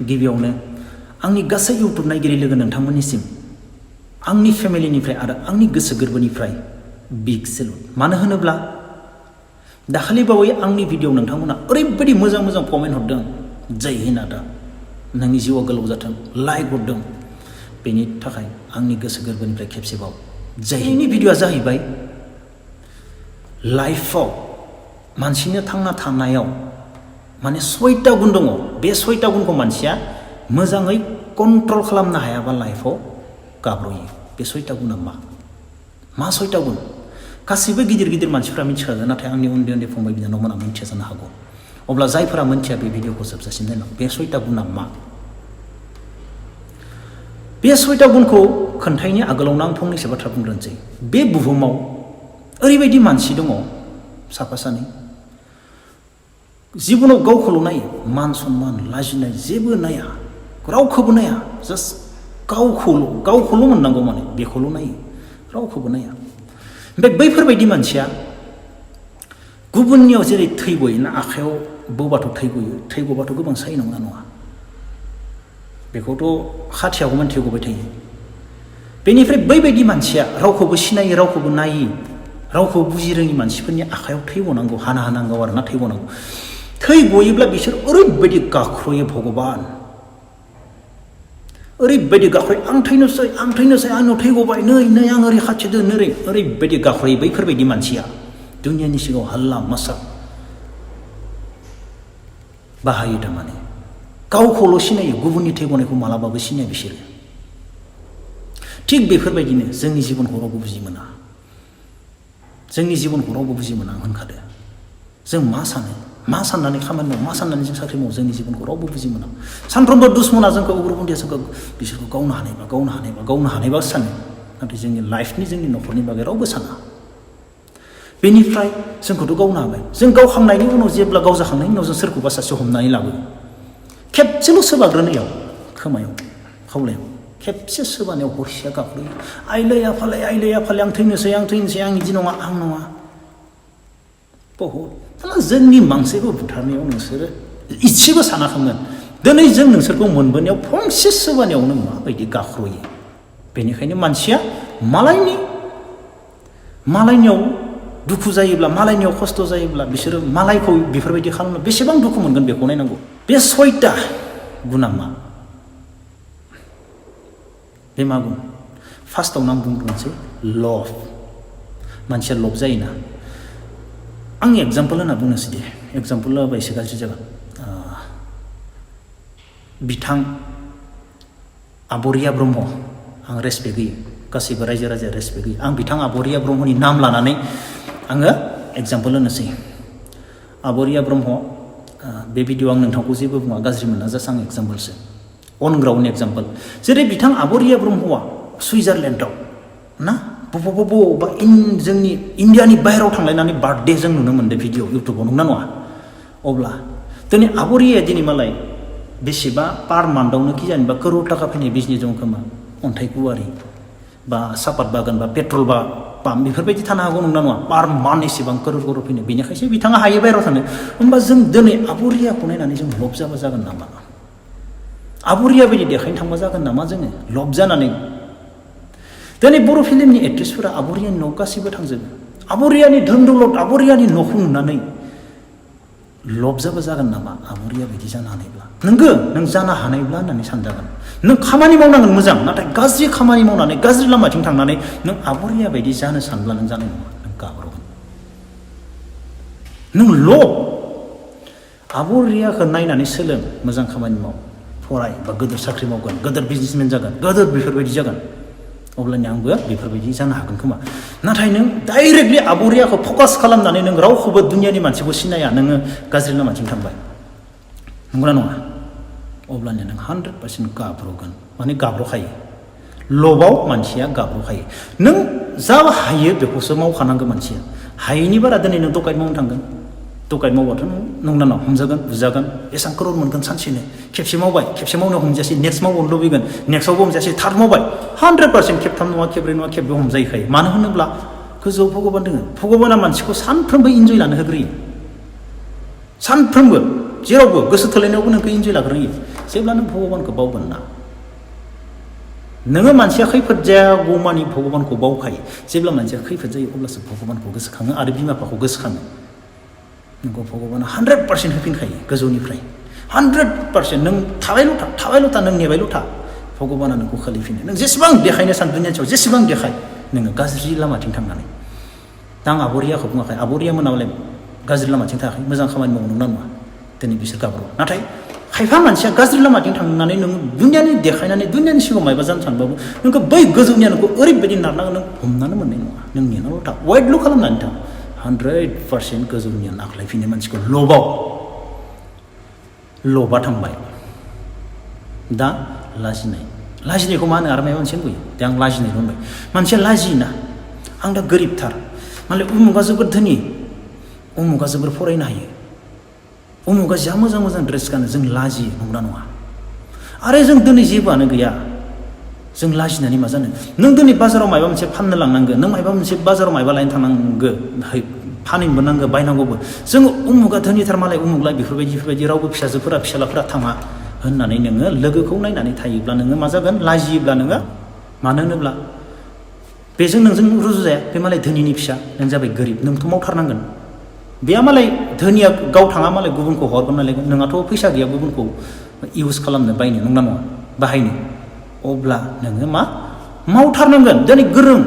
गिबियावनो आंनि गासै इउट्युब नायगिरि लोगो नोंथांमोननिसिम आंनि फेमिलिनिफ्राय आरो आंनि गोसो गोरबोनिफ्राय बिग सेलुट। मानो होनोब्ला दाखालि बावै आंनि भिडिअ नोंथांमोना ओरैबायदि मोजां मोजां कमेन्ट हरदों, जय हिन्द आदा, नोंनि जिउआ गोलाव जाथों, लाइक हरदों, बेनि थाखाय आंनि गोसो गोरबोनिफ्राय खेबसेबाव जय हिन्द। नि भिडिअआ जाहैबाय लाइफआव मानसिनो थांना थानायाव माने 6टा गुन दङ। बे 6टा गुनखौ मानसिया मोजाङै कन्ट्रल खालामनो हायाबा लाइफआव गाब्रयो। बे 6टा गुना मा 6टा गुन? गासैबो गिदिर गिदिर मानसिफ्रा मिथिखागोन, नाथाय आंनि उन्दै उन्दै फंबाय बिनानावमोना मिथिया जानो हागौ। अब्ला जायफोरा मिथिया बे भिडिअखौ जोबजासिम नायलां। बे 6टा गुना मा? बे 6टा गुनखौ खोन्थायनि आगोलावनो आं फंनैसो बाथ्रा बुंग्रोनोसै। बे बुहुमाव ओरैबायदि मानसि दङ साफा सानै, जिबनाव गावखौल' नायो, मान सन्मान लाजिनाय जेबो नाया, रावखौबो नाया, जास्ट गावखौल' मोननांगौ, माने बेखौल' नायो, रावखौबो नाया। ओमफ्राय बैफोरबायदि मानसिया गुबुननियाव जेरै थै गयो ना, आखायाव बौबाथ' थै गयो, थै गबाथ' गोबां सायो नङा नङा, बेखौथ' खाथियावबो थै गबाय थायो। बेनिफ्राय बैबायदि मानसिया रावखौबो सिनायै, रावखौबो नायै, रावखौबो बुजि रोङि मानसिफोरनि आखायाव थै गनांगौ, हाना होनांगौ आरो ना, थै गनांगौ। थै गयोब्ला बिसोर ओरैबायदि गाख्रयो, भगबान ओरैबायदि गाख्रयो, आं थैनोसै आंनाव थै गबाय, नै आं ओरै खाथिदो, ओरैबायदि गाख्रयो। बैफोरबायदि मानसिया दुनियानि सिगाङाव हाल्ला मासा बाहायो। थारमाने गावखौल' सिनायो, गुबुननि थै गनायखौ मालाबाबो सिनाया बिसोरो। थिग बेफोरबायदिनो जोंनि जिबनखौ रावबो बुजि मोना, जोंनि जिबनखौ रावबो बुजि मोना। आं होनखादो, जों मा सानो, मा साननानै खामानि मावो, मा साननानै जों साख्रि मावो, जोंनि जिबनखौ रावबो बुजि मोना। सानफ्रोमबो दुश्मना जोंखौ उग्रपन्थिया जोंखौ बिसोरखौ गावनो हानायबा सानो, नाथाय जोंनि लाइफनि, जोंनि न'खरनि बागै रावबो साना। बेनिफ्राय जोंखौथ' गावनो हाबाय, जों गावखांनायनि उनाव, जेब्ला गाव जाखांनायनि उनाव जों सोरखौबा सासे हमनानै लाबोयो, खेबसेल' सोबाग्रोनायाव, खोमायाव, खावलायाव खेबसे सोबानायाव हरसेया गाख्रयो, आइलै आफालै आं थैनोसै, आं इदि नङा, आं नङा। बहुद जोंनि मानसिखौ बुथारनायाव नोंसोरो इसेबो सानाखैमोन, दिनै जों नोंसोरखौ मोनबोनायाव फंसे सोबानायावनो माबायदि गाख्रयो। बेनिखायनो मानसिया मालायनियाव दुखु जायोब्ला, मालायनियाव खस्थ' जायोब्ला, बिसोरो मालायखौ बेफोरबायदि खालामनो बेसेबां दुखु मोनगोन बेखौ नायनांगौ। बे 6टा गुना मा? बे मा गुन? फार्स्टआवनो आं बुंग्रोनोसै, लब। मानसिया लब जायोना। आं एग्जाम्पल होनना बुंनोसै दे, एग्जाम्पल होबा एसे गाज्रि जागोन। बिथां आबरिया ब्रह्म, आं रेसपेक्ट होयो, गासैबो रायजो राजाया रेसपेक्ट होयो। आं बिथां आबरिया ब्रह्मनि नाम लानानै आङो एग्जाम्पल होनोसै। आबरिया ब्रह्म, बे भिडिअ आं नोंथांखौ जेबो बुङा, गाज्रि मोना, जास्ट आं एग्जाम्पलसो, अन ग्राउन्ड एग्जाम्पल। जेरै बिथां आबरिया ब्रह्मआ सुइजारलेण्डआव ना बबेबा जोंनि इण्डियानि बाहेरायाव थांलायनानै बार्थडे जों नुनो मोनदों भिडिअ इउटुबाव, नंना नङा? अब्ला दिनै आबरिया दिनै मालाय बेसेबा पार मान्थआवनो कि जेनेबा करोड़ थाखा फैनाय बिजनेस दं खोमा, अन्थाइ गुवारि बा सापात बागान बा पेट्रल बा पाम्प बेफोरबायदि थानो हागौ, नंना नङा? पार मान्थ एसेबां करोड़ फैनाय, बेनिखायसो बिथाङा हायो बाहेरायाव थानो। होमबा जों दिनै आबरियाखौ नायनानै जों लब जाबा जागोन नामा? आबरिया बायदि देखायनो थांबा जागोन नामा जोङो लब जानानै? दिनै बर' फिल्मनि एक्ट्रेसफोरा आबरियानि न'आव गासैबो थांजोबो, आबरियानि धोन दौलत, आबरियानि न'खौ नुनानै लब जाबा जागोन नामा? आबरिया बायदि जानो हानायब्ला, नों जानो हानायब्ला होननानै सानजागोन। नों खामानि मावनांगोन मोजां, नाथाय गाज्रि खामानि मावनानै, गाज्रि लामाथिं थांनानै नों आबरिया बायदि जानो सानब्ला नों जानाय नङा, नों गाब्रगोन। नों लब, आबरियाखौ नायनानै सोलों, मोजां खामानि माव, फराय, बा गोदोर साख्रि मावगोन, गोदोर बिजनेसमेन जागोन, गोदोर बेफोरबायदि जागोन, अब्लानिया आंबो बेफोरबायदि जानो हागोन खोमा। नाथाय नों डाइरेक्टलि आबरियाखौ फकास खालामनानै नों रावखौबो दुनियानि मानसिखौ सिनाया, नोङो गाज्रि लामाथिं थांबाय, नंगौना नङा? अब्लानिया नों 100% गाब्रगोन, माने गाब्रखायो। लबाव मानसिया गाब्रखायो। नों जा हायो बेखौसो मावखानांगौ मानसिया। हायैनि बारा दिनै नों दकाइत मावनो थांगोन, दकाइत मावबाथ' नोंना हमजागोन, बुजागोन, बेसेबां करोड़ मोनगोन सानसेनो। खेबसे मावबाय, खेबसे मावनायाव हमजासै, नेक्स्ट मावबावनो लुबैगोन, नेक्स्टआवबो हमजासै, थार्ड मावबाय, 100% खेबथाम नङा, खेब्रै नङा, खेबबा हमजाहैखायो। मानो होनोब्ला गोजौआव भगबान दङ, भगबाना मानसिखौ सानफ्रोमबो इन्जय लानो होग्रोयो, सानफ्रोमबो जेरावबो गोसो थोलायनायावबो नोंखौ इन्जय लाग्रोयो। जेब्ला नों भगबानखौ बावगोन ना नोङो मानसिया खैफोद जायागौमानि भगबानखौ बावखायो जेब्ला मानसिया खैफोद जायो अब्लासो भगबानखौ गोसोखाङो आरो बिमा बिफाखौ गोसोखाङो नोंखौ भगबाना 100% होफिनखायो गोजौनिफ्राय 100% नों थाबायल' था नों नेबायल' था भगबाना नोंखौ खालिफिनो नों जेसेबां देखायनो सान दुनियायाव जेसेबां देखाय नोङो गाज्रि लामाथिं थांनानै दा आं आबरियाखौ बुङाखै आबरिया मोनाबालाय गाज्रि लामाथिं थाङाखै मोजां खामानि मावनो नङा दिनै बिसोर गाब्र'ब नाथाय खायफा मानसिया गाज्रि लामाथिं थांनानै नों दुनियानि देखायनानै दुनियानि सिगाङाव मायबा जानो सानबाबो नोंखौ बै गोजौनिया नोंखौ ओरैबायदि नारनांगोन नों हमनानै मोननाय नङा नों नेनाल' था वाइडल' खालामनानै था 100% गोजौनिया नाख्लायफिनो मानसिखौ लबा थांबाय दा लाजिनायखौ मा होनो आरो माबा मोनसे बुंयो दा आं लाजिनायल' होनबाय मानसिया लाजियोना आं दा गोरिबथार मालाय उमुगा जोबोद धोनि उमुगा जोबोर फरायनो हायो उमुगा जा मोजां ड्रेस गानो जों लाजियो नंगौना नङा आरो जों दिनै जेबोआनो गैया जों लाजिनानै मा जानो नों दिनै बाजाराव माबा मोनसे फाननो लांनांगो नों माबा मोनसे बाजाराव माबा लायनो थांनांगो फानहैनोबो नांगो बायनांगौबो जोङो उमुगा धोनिथार मालाय उमुगलाय बेफोरबायदि रावबो फिसाजोफोरा थाङा होननानै नोङो लोगोखौ नायनानै थायोब्ला नोङो मा जागोन लाजियोब्ला नोङो मानो होनोब्ला बेजों नोंजों रुजुजाया बे मालाय धोनिनि फिसा नों जाबाय गोरिब नोंथ' मावथारनांगोन बेया मालाय धोनिया गाव थाङा मालाय गुबुनखौ हरगोन नालाय नोंहाथ' फैसा गैया गुबुनखौ इउज खालामनो बायनो नंगौना नङा बाहायनो अब्ला नोङो मा मावथारनांगोन दिनै गोरों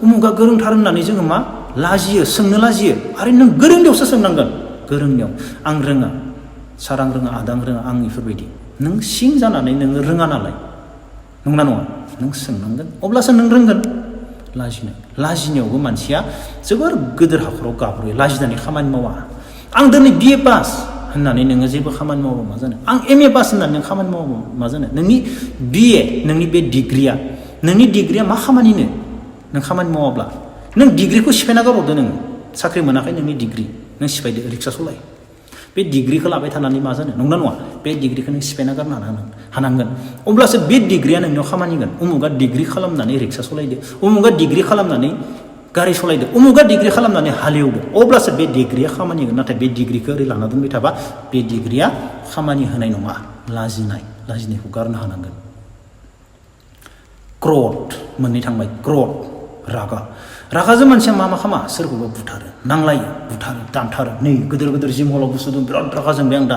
उमुगा गोरोंथार होननानै जोङो मा लाजियो सोंनो लाजियो आरो नों गोरोंनियावसो सोंनांगोन गोरोंनियाव आं रोङा सार आं रोङा आदा आं रोङा आं बेफोरबायदि नों सिं जानानै नोङो रोङा नालाय नंगौना नङा नों सोंनांगोन अब्लासो नों रोंगोन लाजिनायावबो मानसिया जोबोर गोदोर हाखराव गाब्रयो लाजिनानै खामानि मावा आं दिनै BA पास होननानै नोङो जेबो खामानि मावबा मा जानो आं MA पास होननानै नों खामानि मावबा मा जानो नोंनि BA नोंनि बे डिग्रिया मा खामानिनो नों खामानि मावाब्ला नों डिग्रिखौ सिफायना गारहरदो नोङो साख्रि मोनाखै नोंनि डिग्रि नों सिफायदो रिक्सा सलाय बे डिग्रिखौ लाबाय थानानै मा जानो नंगौना नङा बे डिग्रिखौ नों सिफायना गारनो हानांगोन अब्लासो बे डिग्रिया नोंनियाव खामानिगोन उमुगा डिग्रि खालामनानै रिक्सा सलायदो उमुगा डिग्रि खालामनानै गारि सलायदो उमुगा डिग्रि खालामनानै हालेवदो अब्लासो बे डिग्रिया खामानि होगोन नाथाय बे डिग्रिखौ ओरै लाना दोनबाय थाबा बे डिग्रिया खामानि होनाय नङा लाजिनायखौ गारनो हानांगोन क्रोध मोननै थांबाय क्रोध रागाजों मानसिया मा खालामा सोरखौबा बुथारो नांलायो दानथारो नै गोदोर जिम हलाव बुस्थु दं बिराद रागा जोंबाय आं दा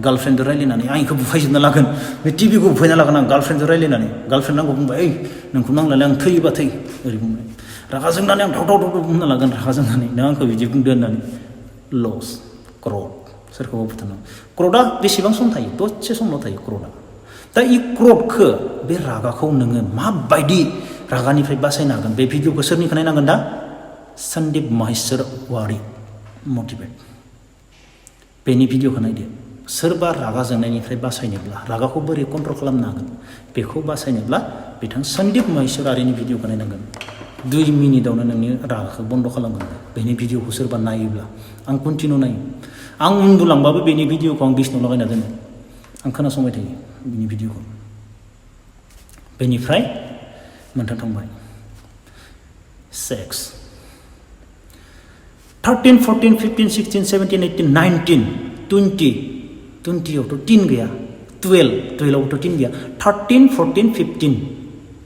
गार्लफ्रेन्डजों रायलायनानै आं इखौ बुफायजोबना लागोन बे टिभिखौ बुफायना लागोन आं गार्लफ्रेन्डजों रायलायनानै गार्लफ्रेन्ड आंखौ बुंबाय ओइ नोंखौ नांलायलाय आं थैयोबा थै ओरै बुंबाय रागा जोंनानै आं थाव बुंना लागोन रागा जोंनानै नों आंखौ बिदि बुंदो होननानै लस क्रोध सोरखौबा बुथारनांगौ क्रोधआ बेसेबां सम थायो दसे समल' थायो क्रोधआ दा इ क्रोधखौ बे रागाखौ नोङो माबायदि रागानिफ्राय बासायनो हागोन बे भिडिअखौ सोरनिखौ नायनांगोन दा सन्दीप माहेश्वर वारि मटिभेट बेनि भिडिअखौ नायदो सोरबा रागा जोंनायनिफ्राय बासायनोब्ला रागाखौ बोरै कन्ट्रल खालामनो हागोन बेखौ बासायनोब्ला बिथां सन्दीप माहेश्वर वारिनि भिडिअखौ नायनांगोन 2 मिनिटावनो नोंनि रागाखौ बन्द खालामगोन बेनि भिडिअखौ सोरबा नायोब्ला आं कन्टिनिउ नायो आं उन्दुलांबाबो बेनि भिडिअखौ आं बिसनायाव लागायना दोनो आं खोनासंबाय थायो बेनि भिडिअखौ बेनिफ्राय मोनथाम थांबाय सेक्स 13, 14, 15, 16, 17, 18, 19, 20 आवथ' 10 गैया 12 आवथ' 10 गैया 13, 14, 15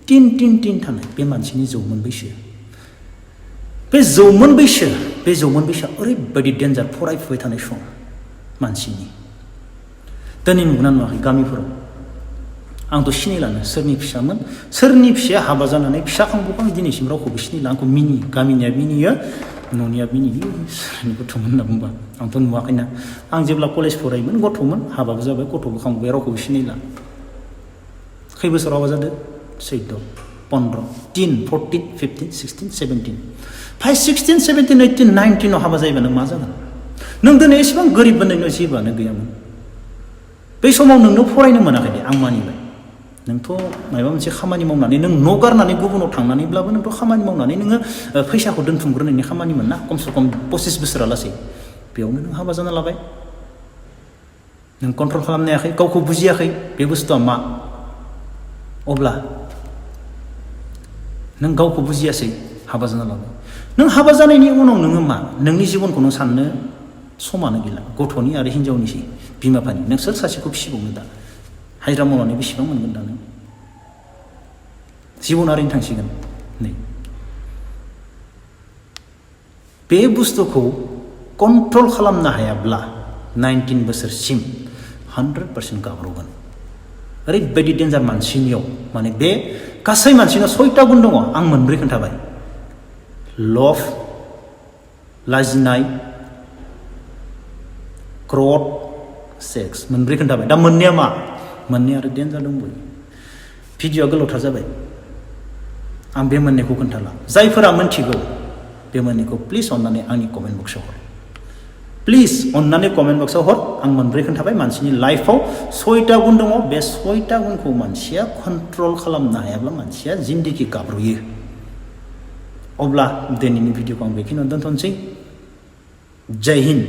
तीन थानाय बे मानसिनि जौमोन बैसो बे जौमोन बैसोआ ओरैबायदि डेन्जार फरायफुबाय थानाय सम मानसिनि दिनै नुगोना नुवाखै गामिफोराव आंथ' सिनायलानो सोरनि फिसामोन सोरनि फिसाया हाबा जानानै फिसा खांबोबां दिनैसिम रावखौबो सिनायला आंखौ मिनियो गामिनिया मिनियो न'निया मिनियो सोरनि गथ'मोन होनना बुंबा आंथ' नुवाखैना आं जेब्ला कलेज फरायोमोन गथ'मोन हाबाबो जाबाय गथ'बो खांबाय रावखौबो सिनायला खै बोसोर हाबा जादों 14, 15, 14, 15, 16, 17 फाय 16, 17, 18, 19 आव हाबा जायोबा नों मा जागोन नों दिनै एसेबां गोरिबबो नोंनाव जेबोआनो गैयामोन बै समाव नोंनो फरायनो मोनाखै दे आं मानिबाय नोंथ' माबा मोनसे खामानि मावनानै नों न' गारनानै गुबुनाव थांनानैब्लाबो नोंथ' खामानि मावनानै नोङो फैसाखौ दोनथुमग्रोनायनि खामानि मोन ना खमसे खम 25 बोसोरालासै बेयावनो नों हाबा जाना लाबाय नों कन्ट्रल खालामनो हायाखै गावखौ बुजियाखै बे बुस्थुआ मा अब्ला नों गावखौ बुजियासै हाबा जाना लाबाय नों हाबा जानायनि उनाव नोङो मा नोंनि जिबनखौ नों साननो समानो गैला गथ'नि आरो हिनजावनिसै बिमा बिफानि नों सोर सासेखौ फिसिबावनो दा हाजिरा मावनानै बेसेबां मोनगोन दा नों जिबनारिनि थांसिगोन नै बे बुस्थुखौ कन्ट्रल खालामनो हायाब्ला 19 बोसोरसिम 100% गाब्र'गोन ओरैबायदि डेन्जार मानसिनियाव माने बे गासै मानसिनाव 6टा गुन दङ आं मोनब्रै खोन्थाबाय लभ लाजिनाय क्रोध सेक्स मोनब्रै खोन्थाबाय दा मोननैया मा मोननै आरो डेन्जार दंबावो भिडिअआ गोलावथार जाबाय आं बे मोननैखौ खोन्थाला जायफोरा मोनथिगौ बे मोननैखौ प्लिज अन्नानै आंनि कमेन्ट बक्सआव हर प्लिज अन्नानै कमेन्ट बक्सआव हर आं मोनब्रै खोन्थाबाय मानसिनि लाइफआव 6टा गुन दङ बे 6टा गुनखौ मानसिया कन्ट्रल खालामनो हायाब्ला मानसिया जिन्दगि गाब्र'यो अब्ला दिनैनि भिडिअखौ आं बेखिनियावनो दोनथ'नोसै जय हिन्द